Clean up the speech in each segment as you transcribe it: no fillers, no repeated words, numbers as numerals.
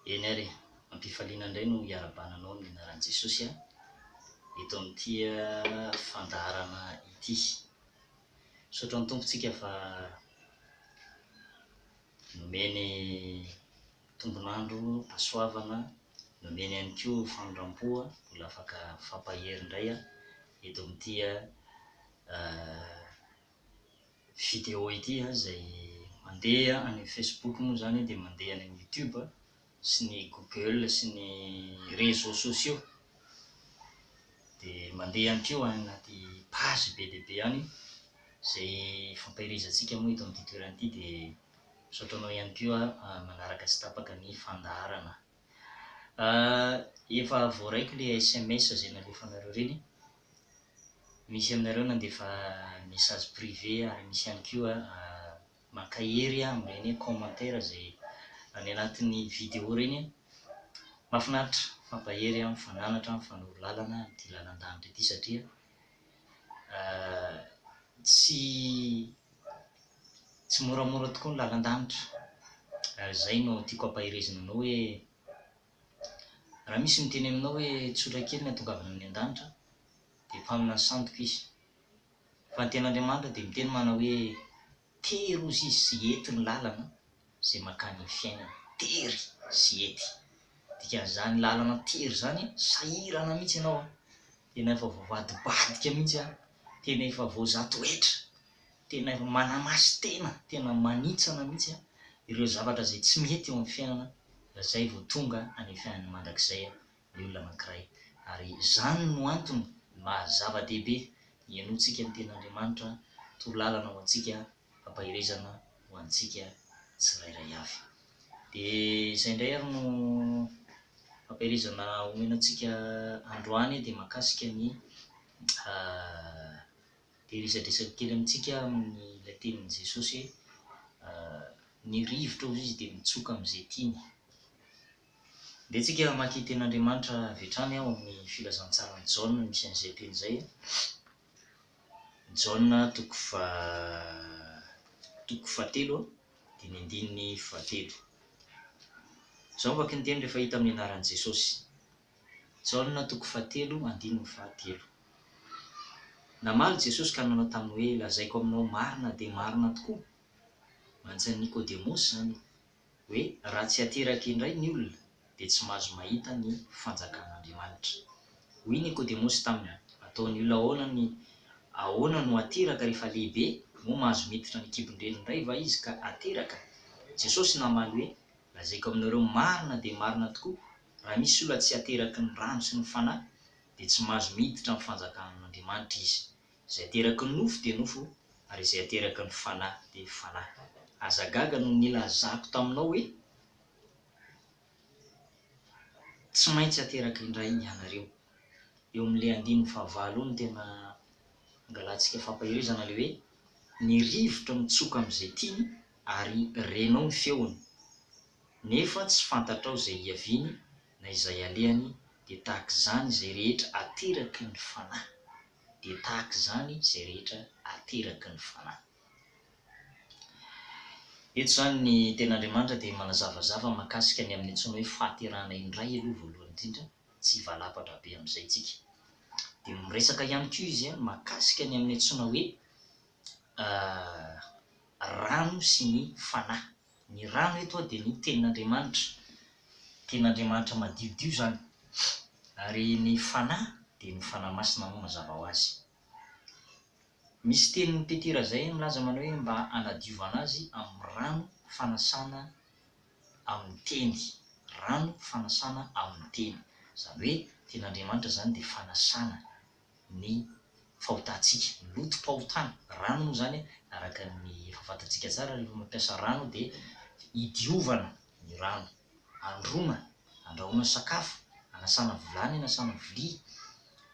Eny ary e, ampifaliana indray no hiarahabana anao amin'ny anaran'i Jesosy a, eto amin'ity fandaharana ity. Misaotra ny Tompo tsika fa nomeny tombon'andro hasoavana, nomeny ihany koa famindram-po mbola afaka mifampahery indray eto amin'ity Vidéo ity izay mandeha any amin'ny Facebook moa izany dia mandeha any amin'ny YouTube sy ny Google sy ny réseaux sociaux. Dia mandeha ihany koa any anaty page be dia be any izay fampaherezantsika moa eto amin'ity toerana ity dia misaotra anao ihany koa manaraka tsy tapaka ny fandaharana. Efa voaraiko ilay sms izay nalefanareo ireny. Misy aminareo nandefa message privé ary misy ihany koa mankahery amin'ireny commentaire izay any anatin'ny vidéo ireny. Mahafinaritra, mampahery, mifananatra, mifanoro lalana amin'ity lalan-danitra ity satria tsy tsy moramora tokoa ny lalan-danitra ary izay no tiako hampaherezina anao hoe Raha misy miteny aminao hoe tsotra kely ny hatongavana any an-danitra dia mpaminany sandoka izy. Fa ny tenin'Andriamanitra dia miteny manao hoe tery hozy izy sy ety ny lalana izay mankany amin'ny fiainana. Tery sy ety. Dikan'izany lalana tery izany sahirana mihitsy ianao an! Tena efa voavadibadika mihitsy an! Tena efa voazaha toetra! Tena efa manamasy-tena, tena manitsana mihitsy ireo zavatra izay tsy mety eo amin'ny fiainana izay vao tonga any amin'ny fiainana mandrakizay ny olona anankiray. Ary izany no antony maha zava-dehibe ny henoantsika ny Tenin'Andriamanitra, torolalana ho antsika, fampaherezana ho antsika tsirairay avy. Dia izay indray ary no fampaherezana omena antsika androany dia mahakasika ny Dia resadresaka kely amintsika amin'ilay tenin'i Jesosy hoe, ny rivotra hozy izy dia mitsoka amin'izay tiany. Ndeha tsika hamaky tenin'Andriamanitra avy hatrany ao amin'ny filazantsaran'i Jaona misy an'izay teny izay. Jaona toko faha toko fahatelo dia ny andininy fahatelo. Izao no vaky ny teny rehefa hita amin'ny anaran'i Jesosy. Jaona toko fahatelo andininy fahatelo. Namaly Jesosy ka nanao taminy hoe, Lazaiko aminao marina dia marina tokoa, mantsy an'i Nikodemosy izany, hoe, Raha tsy ateraka indray ny olona, dia tsy mahazo mahita ny fanjakan'Andriamanitra. Hoy Nikodemosy taminy, Ataon'ny olona ahoana ny ahoana no ateraka rehefa lehibe? Moa mahazo miditra ny kibon-dreniny indray va izy ka ateraka? Jesosy namaly hoe, Lazaiko aminareo marina dia marina tokoa, Raha misy olona tsy ateraky ny rano sy ny Fanahy, dia tsy mahazo miditra amin'ny fanjakan'Andriamanitra izy. Izay ateraky ny nofo dia nofo, ary izay ateraky ny Fanahy dia fanahy. Aza gaga noho ny nilazako taminao hoe, Tsy maintsy ateraka indray ianareo. Eo amin'ilay andininy fahavalo eo no tena angalantsika fampaherezana ilay hoe, Ny rivotra mitsoka amin'izay tiany, ary renao ny feony. Nefa tsy fantatrao izay hiaviany na izay alehany, dia tahaka izany izay rehetra ateraky ny Fanahy. Dia tahaka izany izay rehetra ateraky ny Fanahy. Eto izany ny Tenin'Andriamanitra dia manazavazava mahakasika ny amin'ny antsoina hoe fahaterahana indray aloha voalohany indrindra, tsy hivalapatra be amin'izay tsika. Dia miresaka ihany koa izy mahakasika ny amin'ny antsoina hoe rano sy ny Fanahy. Ny rano eto dia ny tenin'Andriamanitra, tenin'Andriamanitra madiodio izany, ary ny Fanahy dia ny Fanahy Masina moa mazava ho azy. Misy tenin'i Petera izay milaza manao hoe mba hanadiovana azy amin'ny rano fanasana amin'ny teny, rano fanasana amin'ny teny, izany hoe tenin'Andriamanitra izany dia fanasana ny fahotantsika, ny lotom-pahotana, rano moa izany araka ny efa fantatsika tsara rehefa mampiasa rano dia idiovana ny rano, androana, andrahoana sakafo, anasana vilany, anasana vilia,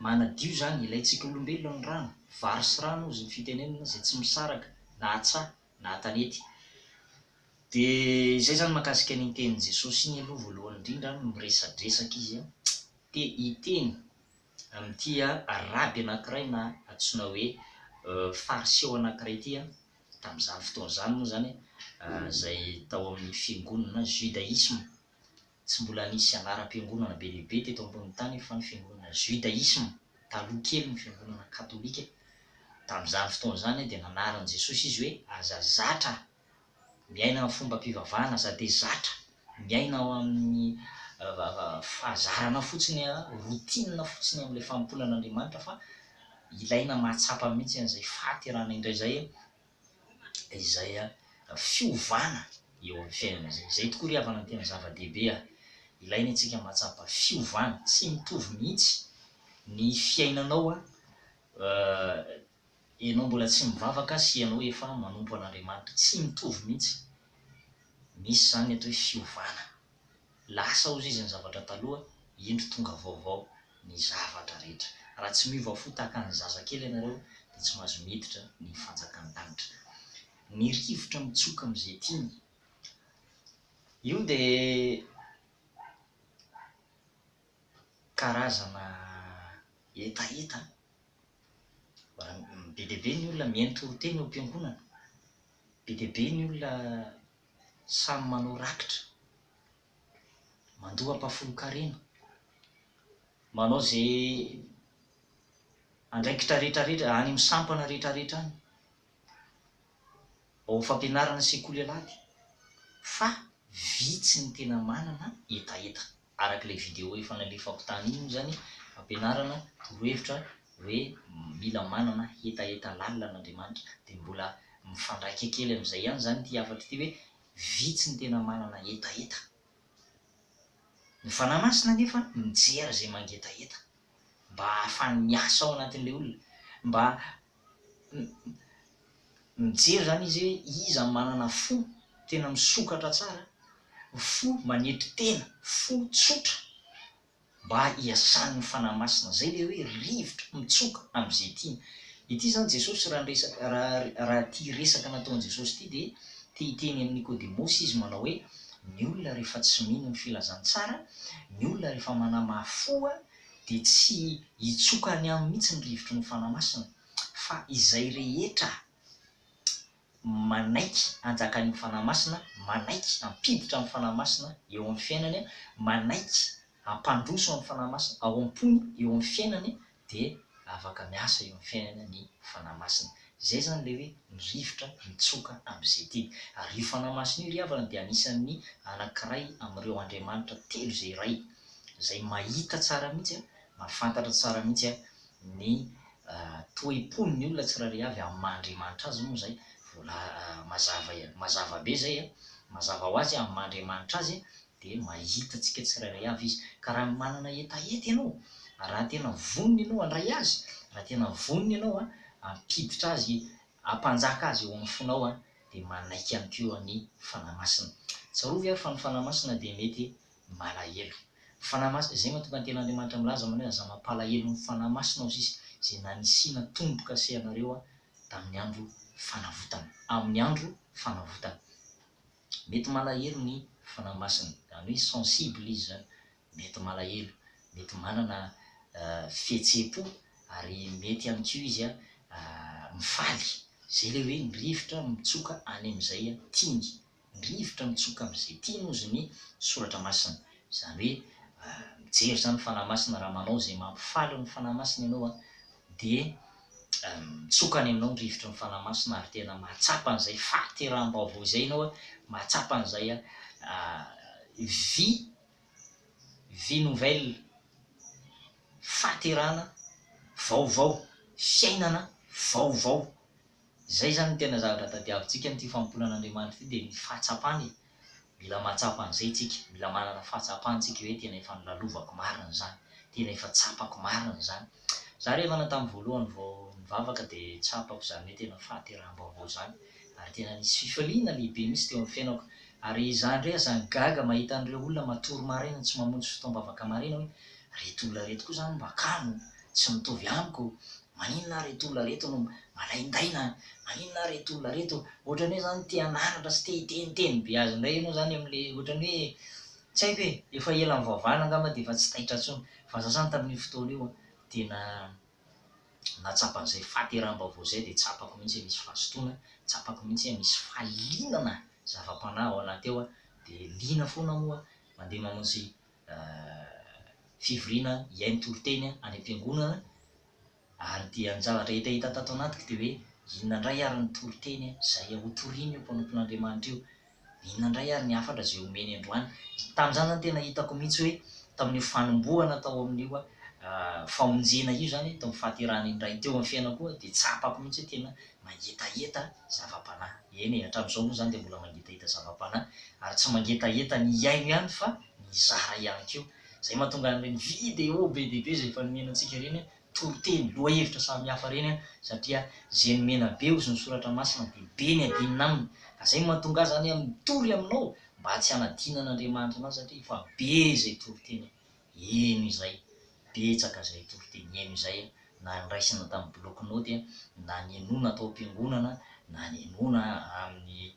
manadio izany, ilaintsika olombelona ny rano, vary sy rano hozy ny fitenenana izay tsy misaraka na atsaha na atanety. Dia izay izany mahakasika an'iny tenin'i Jesosy iny aloha voalohany indrindra, miresadresaka izy, te hiteny amin'ity raby anankiray na antsoina hoe fariseo anankiray ity tamin'izany fotoana izany moa izany izay tao amin'ny fiangonana judaïsme. Tsy mbola nisy anaram-piangonana be dia be teto ambonin'ny tany fa ny fiangonana judaïsme, taloha kely ny fiangonana katolika. Tamin'izany fotoana izany dia nanarin'i Jesosy izy hoe aza zatra miaina amin'ny fombam-pivavahana, aza dia zatra miaina ao amin'ny fahazarana fotsiny, routine fotsiny amin'ilay fanompoana an'Andriamanitra fa ilaina mahatsapa mihitsy an'izay fahaterahana indray izay. izay fiovana eo amin'ny fiainana izay. Izay tokoa ry havana no tena zava-dehibe a! Ilaina isika mahatsapa fiovana, tsy mitovy mihitsy ny fiainanao ianao mbola tsy mivavaka sy ianao efa manompo an'Andriamanitra, tsy mitovy mihitsy. Misy izany ny atao hoe fiovana. Lasa hozy izy ny zavatra taloha, indro tonga vaovao ny zavatra rehetra. Raha tsy miova fo tahaka ny zazakely ianareo dia tsy mahazo miditra ny fanjakan-danitra. Ny rivotra mitsoka amin'izay tiany. Io dia karazana hetaheta. Be dia be ny olona mihaino toriteny eo am-piangonana. Be dia be ny olona samy manao rakitra, mandoa ampahafolon-karena, manao izay andraikitra rehetrarehetra any amin'ny sampana rehetrarehetra any, ao amin'ny fampianarana sekoly alahady, fa vitsy ny tena manana hetaheta. Araka ilay vidéo efa nalefako tany iny moa izany, fampianarana, torohevitra hoe mila manana hetaheta lalina an'Andriamanitra. Dia mbola mifandraika kely amin'izay ihany izany ity hafatra ity hoe vitsy ny tena manana hetaheta. Ny Fanahy Masina anefa mijery izay mangetaheta mba hahafahany miasa ao anatin'ilay olona, mba mijery izany izy hoe iza no manana fo tena misokatra tsara, fo manetry tena, fo tsotra mba hiasan'ny Fanahy Masina. Izay ilay hoe rivotra mitsoka amin'izay tiany. Ity izany Jesosy raha niresaka, raha raha ity resaka nataon'i Jesosy ity dia te hiteny amin'i Nikodemosy izy manao hoe ny olona rehefa tsy mino ny filazantsara, ny olona rehefa manamafy fo dia tsy hitsoka any aminy mihitsy ny rivotry ny Fanahy Masina fa izay rehetra manaiky hanjakan'ny Fanahy Masina, manaiky hampiditra ny Fanahy Masina eo amin'ny fiainany, manaiky hampandroso ny Fanahy Masina ao am-pony, eo amin'ny fiainany, dia afaka miasa eo amin'ny fiainany ny Fanahy Masina. Izay izany ilay hoe ny rivotra mitsoka amin'izay tiany. Ary io Fanahy Masina io ry havana dia anisan'ny anankiray amin'ireo Andriamanitra telo izay iray, izay mahita tsara mihitsy, mahafantatra tsara mihitsy ny toe-pon'ny olona tsirairay avy amin'ny maha Andriamanitra azy moa izay, vola mazava mazava be izay an, mazava ho azy amin'ny maha Andriamanitra azy dia mahita antsika tsirairay avy Izy. Ka raha manana hetaheta ianao, raha tena vonona ianao handray Azy, raha tena vonona ianao hampiditra Azy, hampanjaka Azy eo amin'ny fonao dia manaiky ihany koa ny Fanahy Masina. Tsarovy ary fa ny Fanahy Masina dia mety malahelo. Fanahy Masina, izay mahatonga ny Tenin'Andriamanitra milaza manao hoe aza mampalahelo ny Fanahy Masina hozy izy, izay nanisiana tombo-kase anareo tamin'ny andro fanavotana. Amin'ny andro fanavotana. Mety malahelo ny Fanahy Masina, izany hoe sensible izy izany, mety malahelo, mety manana fihetseham-po ary mety ihany koa izy mifaly. Izay ilay hoe ny rivotra mitsoka any amin'izay tiany. Ny rivotra mitsoka amin'izay tiany hozy ny Soratra Masina. Izany hoe mijery izany ny Fanahy Masina, raha manao izay mampifaly ny Fanahy Masina ianao dia mitsoka any aminao ny rivotry ny Fanahy Masina ary tena mahatsapa an'izay fahateraham-baovao izay ianao, mahatsapa an'izay vie, vie nouvelle, fahaterahana vaovao, fiainana vaovao. Izay izany no tena zavatra tadiavintsika amin'ity fanompoana an'Andriamanitra ity dia ny fahatsapana e! Mila mahatsapa an'izay tsika, mila manana fahatsapana tsika hoe tena efa nolalovako marina izany, tena efa tsapako marina izany. Za rehefa na tamin'ny voalohany vao nivavaka dia tsapako izany hoe tena fahateraham-baovao izany ary tena nisy fifaliana lehibe mihitsy teo amin'ny fiainako. Ary za indray aza gaga mahita an'ireo olona matory maraina tsy mamonjy fotoam-bavaka maraina hoe reto olona reto koa izany mba kamo, tsy mitovy amiko, Maninona ary reto olona reto no malaindaina? Maninona ary reto olona reto? Ohatran'ny hoe zany te hananatra sy te hiteniteny be azy indray ianao zany amin'le ohatran'ny hoe tsy haiko e, efa ela nivavahana angamba dia efa tsy taitra intsony. Fa za zany tamin'io fotoana io tena nahatsapa an'izay fahateraham-baovao izay dia tsapako mihitsy hoe misy fahazotoana, tsapako mihitsy hoe misy fahalinana zava-panahy ao anaty ao dia liana foana moa. mandeha mamonjy fivoriana hihaino toriteny any am-piangonana ary dia ny zavatra hitahita tato anatiko dia hoe inona indray ary ny toriteny izay hotorian'io mpanompon'Andriamanitra io, inona indray ary ny hafatra izay homeny androany. Tamin'izany izany tena hitako mihitsy hoe tamin'io fanombohana tao amin'io famonjena io izany, tamin'ny fahaterahana indray teo amin'ny fiainako koa dia tsapako mihitsy hoe tena mangetaheta zava-panahy. Eny e, hatramin'izao moa izany dia mbola mangetaheta zava-panahy ary tsy mangetaheta ny hihaino ihany fa ny hizara ihany koa. Izay mahatonga an'ireny vidéo be dia be izay efa nomena antsika ireny, toriteny, lohahevitra samihafa ireny satria izay nomena be hozy ny soratra masina dia be ny adinina aminy. Ka izay no mahatonga ahy izany mitory aminao mba tsy hanadina an'Andriamanitra anao satria efa be izay toriteny heno izay, betsaka izay toriteny heno izay na noraisina tamin'ny bloc-note na nihenoana tao am-piangonana na nihenoana amin'ny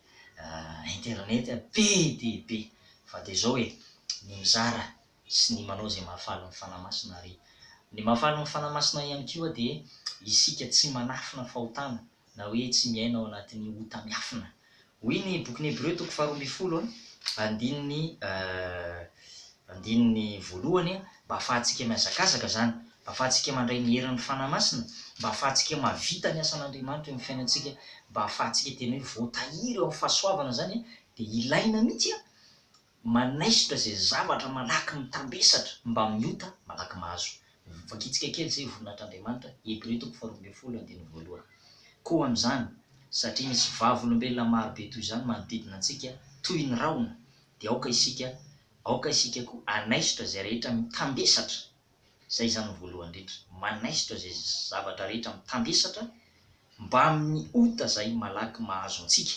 internet, be dia be. Fa dia izao e, ny mizara sy ny manao izay mahafaly ny Fanahy Masina ary ny mahafaly ny Fanahy Masina ihany koa dia isika tsy manafina fahotana na hoe tsy miaina ao anatin'ny ota miafina. Hoy ny bokin'ny Hebreo toko faharoa ambin'ny folo andininy andininy voalohany mba hahafahantsika mihazakazaka izany, mba hahafahantsika mandray ny herin'ny Fanahy Masina, mba hahafahantsika mahavita ny asan'Andriamanitra eo amin'ny fiainantsika, mba hahafahantsika tena hoe voatahiry eo amin'ny fahasoavana izany dia ilaina mihitsy Manaisotra izay zavatra malaky mitambesatra mbamin'ny ota malaky mahazo. Vakintsika kely izay voninahitr'Andriamanitra, Hebreo toko faharoa ambin'ny folo andininy voalohany. Koa amin'izany, satria misy vavolombelona maro be toy izany manodidina antsika toy ny rahona, dia aoka isika, aoka isika koa hanaisotra izay rehetra mitambesatra, izay izany no voalohany indrindra, manaisotra izay zavatra rehetra mitambesatra mbamin'ny ota izay malaky mahazo antsika,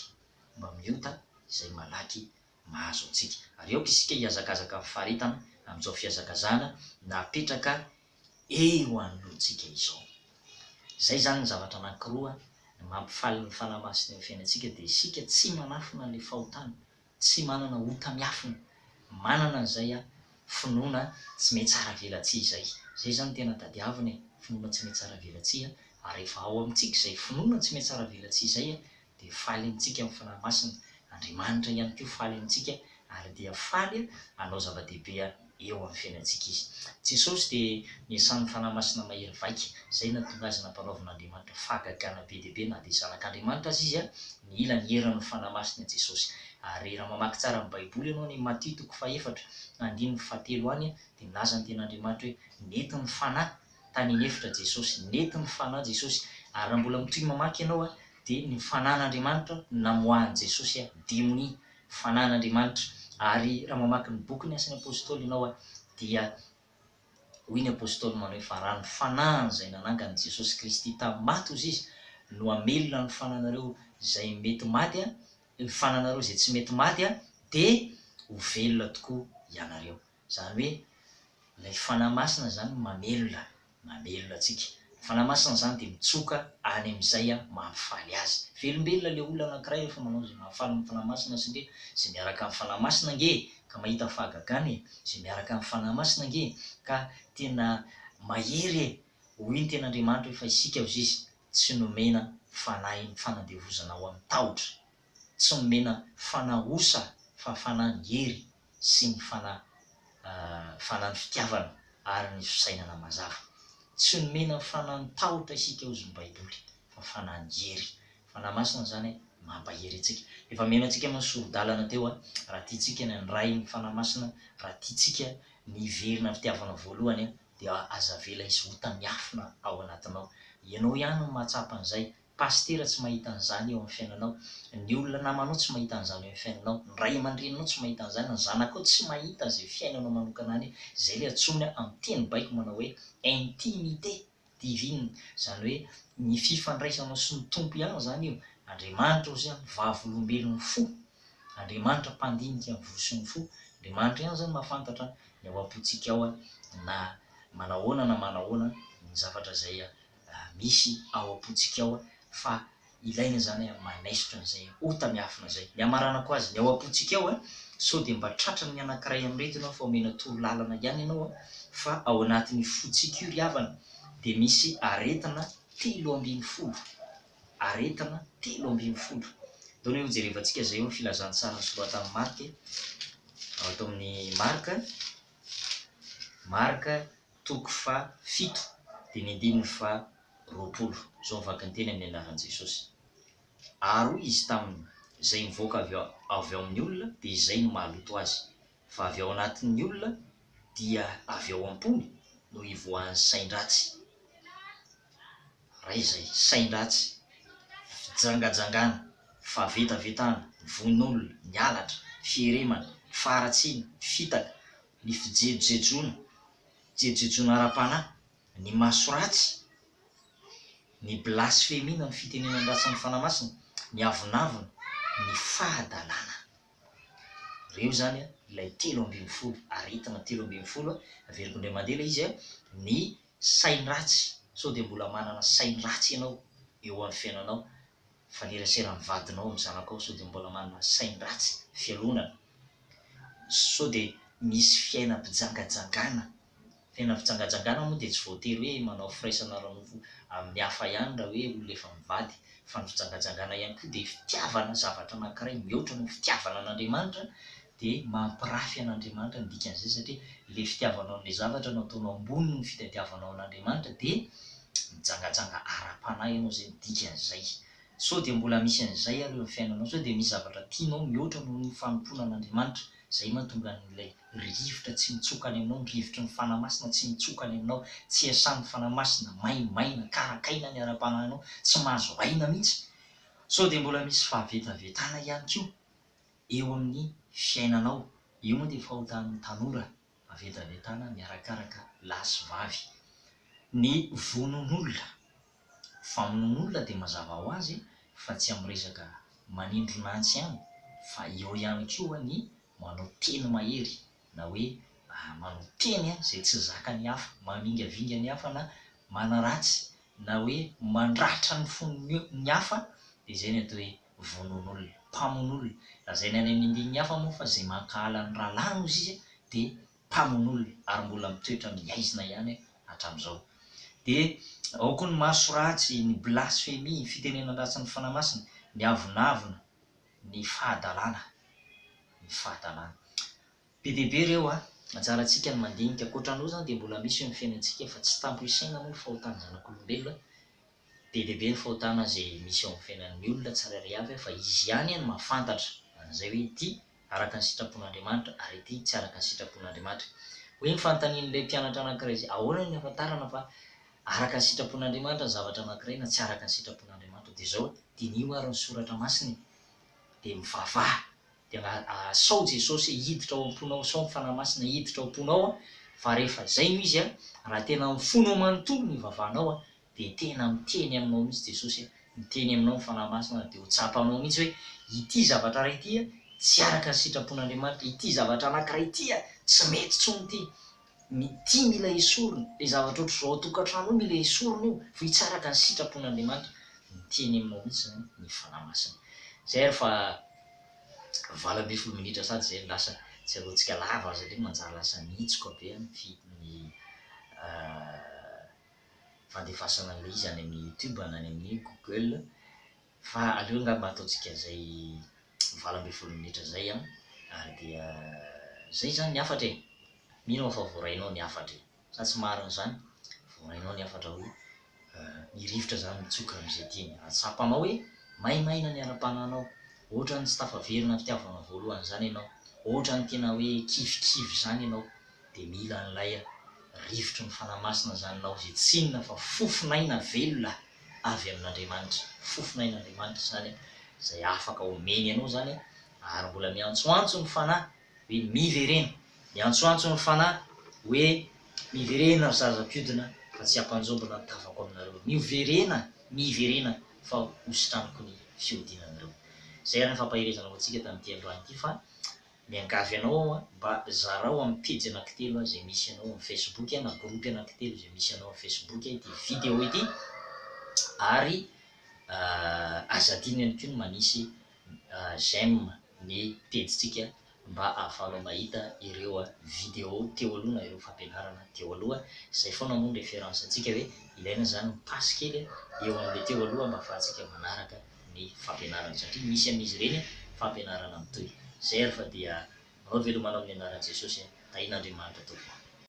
mbamin'ny ota izay malaky mahazo antsika. Ary aoka isika hihazakazaka amin'ny faharetana amin'izao fihazakazahana napetraka eo anoloantsika izao. Izay izany ny zavatra anankiroa mampifaly ny Fanahy Masina eo amin'ny fiainantsika dia isika tsy manafina an'ilay fahotana, tsy manana ota miafina, manana an'izay finoana tsy mihatsaravelatsihy izay. Izay izany no tena tadiavina e, finoana tsy mihatsaravelatsihy, ary rehefa ao amintsika izay finoana tsy mihatsaravelatsihy izay dia faly amintsika ny Fanahy Masina, Andriamanitra ihany koa faly amintsika ary dia faly hanao zava-dehibe eo amin'ny fiainantsika Izy. Jesosy dia niasan'ny Fanahy Masina mahery vaika, izay nahatonga Azy nampanaovin'Andriamanitra fahagagana be dia be na dia Zanak'Andriamanitra aza Izy, nila ny herin'ny Fanahy Masina Jesosy. Ary raha mamaky tsara ny Baiboly ianao any Matio toko fahefatra andininy fahatelo any dia milaza ny tenin'Andriamanitra hoe nentin'ny Fanahy tany an'efitra Jesosy, nentin'ny Fanahy Jesosy, ary raha mbola mitohy mamaky ianao dia ny Fanahin'Andriamanitra no namoahan'i Jesosy demonia, Fanahin'Andriamanitra, ary raha mamaky ny bokin'ny Asan'ny Apostoly ianao dia hoy ny Apostoly manao hoe fa raha ny Fanahin'izay nanangan'i Jesosy Kristy tamin'ny maty hozy izy no hamelona ny fananareo izay mety maty, ny fananareo izay tsy mety maty dia ho velona tokoa ianareo. Izany hoe ilay Fanahy Masina izany mamelona, mamelona antsika. Ny Fanahy Masina izany dia mitsoka any amin'izay mahafaly azy. Velombelona ilay olona anankiray rehefa manao izay mahafaly ny Fanahy Masina satria izay miaraka amin'ny Fanahy Masina ange ka mahita fahagagana e, izay miaraka amin'ny Fanahy Masina ange ka tena mahery e. Hoy ny Tenin'Andriamanitra hoe fa isika hozy izy tsy nomena fanahin'ny fanandevozana ho amin'ny tahotra, tsy nomena fanahy osa fa fanahy ny hery sy ny fanahy fanahy ny fitiavana ary ny fisainana mazava. Tsy nomena fanahy ny tahotra isika hozy ny baiboly fa fanahy ny hery. Fanahy masina izany mampahery antsika. Efa meno antsika moa ny sori-dalana teo raha tiantsika ny handray ny fanahy masina, raha tiantsika ny hiverina amin'ny fitiavana voalohany dia aza avela hisy ota miafina ao anatinao. Ianao ihany no mahatsapa an'izay. Pasitera tsy mahita an'izany eo amin'ny fiainanao, ny olona namanao tsy mahita an'izany eo amin'ny fiainanao, ny ray aman-dreninao tsy mahita an'izany, ny zanakao tsy mahita izay fiainanao manokana any, izay ilay antsoina amin'ny teny baiko manao hoe intimité divine, izany hoe ny fifandraisanao sy ny Tompo ihany izany io, Andriamanitra ozy an, vavolombelon'ny fo, Andriamanitra mpandinika ny voa sy ny fo, Andriamanitra ihany izany mahafantatra ny ao am-pontsika ao na manahoana na manahoana ny zavatra izay misy ao am-pontsika ao fa ilaina izany manaisotra an'izay ota miafina izay. Ny hamaranako azy, ny ao am-pontsika ao sao dia mba tratran'ny anankiray amin'ireto ianao fa omena toro-lalana ihany ianao fa ao anatin'io fontsika io ry havana dia misy aretina 13, aretina 13. Ndao anie hojerevantsika izay eo amin'ny filazantsara nosoratan'i Marka e. Ato amin'ny Marka, Marka toko faha-fito dia ny andininy faha-20. Izao ny vakinteny amin'ny anaran'i Jesosy. Ary hoy Izy taminy, Izay mivoaka avy avy ao amin'ny olona dia izay no mahaloto azy, fa avy ao anatin'ny olona dia avy ao am-pony no ivoahan'ny sain-dratsy. Ray izay, sain-dratsy, fijangajangana, fahavetavetana, vono olona, ny halatra, fieremana, ny faharatsiana, ny fitaka, ny fijejojejoana, fijejojejoana ara-panahy, ny maso ratsy, ny blasfemia na ny fitenenan-dratsy ny Fanahy Masina, ny avonavona, ny fahadalana. Ireo izany ilay 13, aretina 13, averiko indray mandeha ilay izy, ny sain-dratsy, sao dia mbola manana sain-dratsy ianao eo amin'ny fiainanao, mifaneraseran'ny vadinao amin'ny zanakao, sao dia mbola manana sain-dratsy, fialonana, sao dia misy fiainam-pijangajangana Fiainam-pijangajangana moa dia tsy voatery hoe manao firaisana ara-nofo amin'ny hafa ihany raha hoe olona efa mivady, fa ny fijangajangana ihany koa dia fitiavana zavatra anankiray mihoatra noho ny fitiavana an'Andriamanitra dia mampirafy an'Andriamanitra ny dikan'izay satria ilay fitiavanao an'ilay zavatra no ataonao ambony noho ny fitadiavanao an'Andriamanitra dia mijangajanga ara-panahy ianao izay ny dikan'izay. Sao dia mbola misy an'izay ary eo amin'ny fiainanao, sao dia misy zavatra tianao mihoatra noho ny fanompoana an'Andriamanitra, izay mahatonga an'ilay rivotra tsy mitsoka any aminao, ny rivotry ny Fanahy Masina tsy mitsoka any aminao, tsy iasan'ny Fanahy Masina, maimaina, karakaina ny ara-panahinao, tsy mahazo aina mihitsy. Sao dia mbola misy fahavetavetana ihany koa eo amin'ny fiainanao, io moa dia fahotan'ny tanora, havetavetana miarakaraka lahy sy vavy. Ny vonoan'olona, famonoan'olona dia mazava ho azy fa tsy amin'ny resaka manindrona antsy ihany fa eo ihany koa ny manao teny mahery na hoe manao teny izay tsy zakan'ny hafa, mamingavinga ny hafa na manaratsy na hoe mandratra ny fon'ny ny hafa dia izay ny atao hoe vonoan'olona, mpamono olona. Lazaina any amin'ny andininy hafa moa fa izay mankahala ny rahalahiny hozy izy dia mpamono olona ary mbola mitoetra amin'ny haizina ihany hatramin'izao. Dia ao koa ny maso ratsy, ny blasfemia, ny fitenenan-dratsy ny Fanahy Masina, ny avonavona, ny fahadalana, ny fahadalana. Be dia be ireo a! Anjarantsika ny mandinika. Ankoatran'ireo izany dia mbola misy eo amin'ny fiainantsika fa tsy tampo isaina moa ny fahotan'ny zanak'olombelona. Be dia be ny fahotana izay misy eo amin'ny fiainan'ny olona tsirairay avy fa izy ihany no mahafantatra an'izay hoe ity araka ny sitrapon'Andriamanitra ary ity tsy araka ny sitrapon'Andriamanitra. Hoy ny fanontanian'ilay mpianatra anankiray izay, ahoana no ahafantarana fa araka ny sitrapon'Andriamanitra ny zavatra anankiray na tsy araka ny sitrapon'Andriamanitra? Dia izao, diniho ary ny soratra masina e! Dia mivavaha, dia asao Jesosy hiditra ao am-ponao, asao ny Fanahy Masina hiditra ao am-ponao, fa rehefa izay no izy, raha tena amin'ny fonao manontolo no ivavahanao, dia tena miteny aminao mihitsy Jesosy, miteny aminao ny Fanahy Masina dia ho tsapanao mihitsy hoe ity zavatra iray ity tsy araka ny sitrapon'Andriamanitra, ity zavatra anankiray ity tsy mety intsony ity, ity mila esorina, ilay zavatra ohatr'izao ao an-tokantrano io mila esorina io fa io tsy araka ny sitrapon'Andriamanitra, miteny aminao mihitsy izany ny Fanahy Masina. Izay ary fa 18 minitra sady izay no lasa, tsy ataontsika lava satria manjary lasa mihitsoka be ny ny fandefasana an'ilay izy any amin'ny youtube na any amin'ny google fa aleo angamba ataontsika izay 18 minitra izay an, ary dia izay izany ny hafatra e! Mino aho fa voarainao ny hafatra e! Sa tsy marina izany? Voarainao ny hafatra hoe ny rivotra izany mitsoka amin'izay tiany, raha tsapanao hoe maimaina ny ara-panahinao, ohatran'ny tsy tafaverina fitiavana voalohany izany ianao, ohatran'ny tena hoe kivikivy izany ianao, dia mila an'ilay rivotry ny Fanahy Masina izany ianao, izay tsy inona fa fofon'aina velona avy amin'Andriamanitra. Fofon'ain'Andriamanitra izany, izay afaka omeny anao izany, ary mbola miantsoantso ny Fanahy hoe miverena. Miantsoantso ny Fanahy hoe miverena ry zaza mpiodina fa tsy hampanjombona ny tavako aminareo. Miverena, miverena fa hositraniko ny fiodinanareo. Izay ary ny fampaherezana ho antsika tamin'ity androany ity fa Miangavy anao aho mba zarao amin'ny pejy anankitelo izay misy anao amin'ny Facebook na groupe anankitelo izay misy anao amin'ny Facebook ity video ity ary aza adino ihany koa ny manisy j'aime ny pejintsika mba ahafahanao mahita ireo video teo aloha na ireo fampianarana teo aloha. Izay foana moa ny référence antsika hoe ilaina izany mi-passe kely eo amin'ilay teo aloha mba ahafahantsika manaraka ny fampianarana satria misy amin'izy ireny fampianarana mitohy. Izay ary fa dia. Manao veloma anao amin'ny anaran'i Jesosy. Tahian'Andriamanitra tompoko.